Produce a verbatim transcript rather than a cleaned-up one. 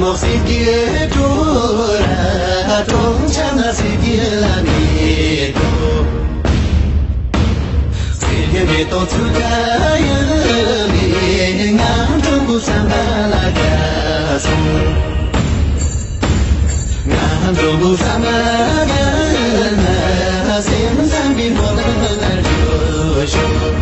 སྲིད་ཀྱི་སྤྲོ་ར་སྤྲོ་འཆམ་ན་སྲིད་ཀྱི་ལ་མེད་དོ། སྲིད་ཀྱི་མེ་ཏོག་ཚུལ་ཁ་ཡ་ལེ་ང་འགྲོ་འགོ་བསམ་པ་ལ་དགའ་སོང་། ང་འགྲོ་འགོ་བསམ་པ་ལ་དགའ་ན་སེམས་བསམ་པའི་མོ་ལ་ལ་འགྲོ་ཤོག